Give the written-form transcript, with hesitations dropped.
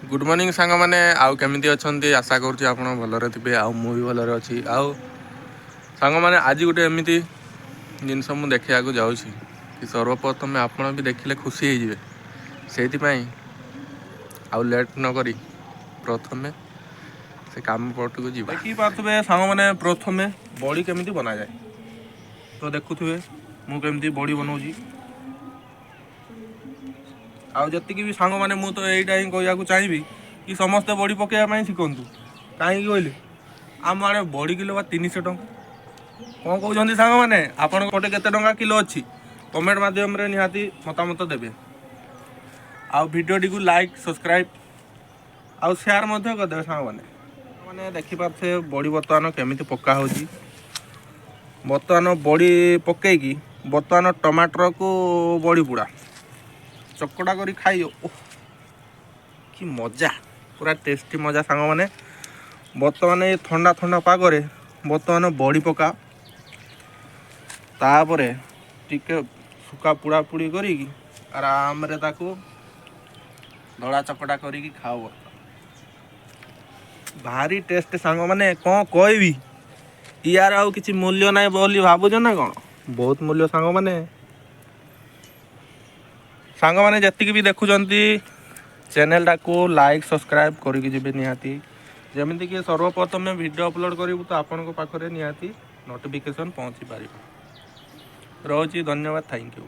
Good morning ସାଙ୍ଗମାନେ, ଆଉ କେମିତି ଅଛନ୍ତି? ଆଶା କରୁଛି ଆପଣ ଭଲରେ ଥିବେ ଆଉ ମୁଁ ବି ଭଲରେ ଅଛି। ଆଉ ସାଙ୍ଗମାନେ, ଆଜି ଗୋଟେ ଏମିତି ଜିନିଷ ମୁଁ ଦେଖିବାକୁ ଯାଉଛି କି ସର୍ବପ୍ରଥମେ ଆପଣ ବି ଦେଖିଲେ ଖୁସି ହେଇଯିବେ। ସେଇଥିପାଇଁ ଆଉ ଲେଟ୍ ନକରି ପ୍ରଥମେ ସେ କାମ ପଟକୁ ଯିବା। ଦେଖିପାରୁଥିବେ ସାଙ୍ଗମାନେ, ପ୍ରଥମେ ବଡ଼ି କେମିତି ବନାଯାଏ। ତ ଦେଖୁଥିବେ ମୁଁ କେମିତି ବଡ଼ି ବନାଉଛି। ଆଉ ଯେତିକି ବି ସାଙ୍ଗମାନେ, ମୁଁ ତ ଏଇଟା ହିଁ କହିବାକୁ ଚାହିଁବି କି ସମସ୍ତେ ବଡ଼ି ପକାଇବା ପାଇଁ ଶିଖନ୍ତୁ। କାହିଁକି କହିଲେ, ଆମ ଆଡ଼େ ବଡ଼ି କିଲୋ ବା 300 ଟଙ୍କା। କ'ଣ କହୁଛନ୍ତି ସାଙ୍ଗମାନେ? ଆପଣଙ୍କ ପଟେ କେତେ ଟଙ୍କା କିଲୋ ଅଛି? କମେଣ୍ଟ ମାଧ୍ୟମରେ ନିହାତି ମତାମତ ଦେବେ। ଆଉ ଭିଡ଼ିଓଟିକୁ ଲାଇକ୍, ସବସ୍କ୍ରାଇବ୍ ଆଉ ସେୟାର ମଧ୍ୟ କରିଦେବେ ସାଙ୍ଗମାନେ। ମାନେ ଦେଖିପାରୁଥିବେ ବଡ଼ି ବର୍ତ୍ତମାନ କେମିତି ପକା ହେଉଛି। ବର୍ତ୍ତମାନ ବଡ଼ି ପକେଇକି ବର୍ତ୍ତମାନ ଟମାଟରକୁ ବଡ଼ି ପୋଡ଼ା ଚକଟା କରି ଖାଇବ, ଓଃ କି ମଜା, ପୁରା ଟେଷ୍ଟି ମଜା। ସାଙ୍ଗମାନେ, ବର୍ତ୍ତମାନ ଏ ଥଣ୍ଡା ଥଣ୍ଡା ପାଗରେ ବର୍ତ୍ତମାନ ବଡ଼ି ପକା, ତାପରେ ଟିକେ ଶୁକା ପୋଡ଼ା ପୋଡ଼ି କରିକି ଆରାମରେ ତାକୁ ଦଳା ଚକଟା କରିକି ଖାଅ। ବର୍ତ୍ତମାନ ଭାରି ଟେଷ୍ଟ ସାଙ୍ଗମାନେ, କ'ଣ କହିବି? ଇଆର ଆଉ କିଛି ମୂଲ୍ୟ ନାହିଁ ବୋଲି ଭାବୁଛ ନା କ'ଣ? ବହୁତ ମୂଲ୍ୟ ସାଙ୍ଗମାନେ। ସାଙ୍ଗମାନେ ଯେତିକି ବି ଦେଖୁଛନ୍ତି, ଚ୍ୟାନେଲଟାକୁ ଲାଇକ୍, ସବସ୍କ୍ରାଇବ୍ କରିକି ଯିବେ ନିହାତି, ଯେମିତିକି ସର୍ବପ୍ରଥମେ ଭିଡ଼ିଓ ଅପଲୋଡ଼ କରିବୁ ତ ଆପଣଙ୍କ ପାଖରେ ନିହାତି ନୋଟିଫିକେସନ୍ ପହଞ୍ଚି ପାରିବ। ରହୁଛି, ଧନ୍ୟବାଦ, thank you.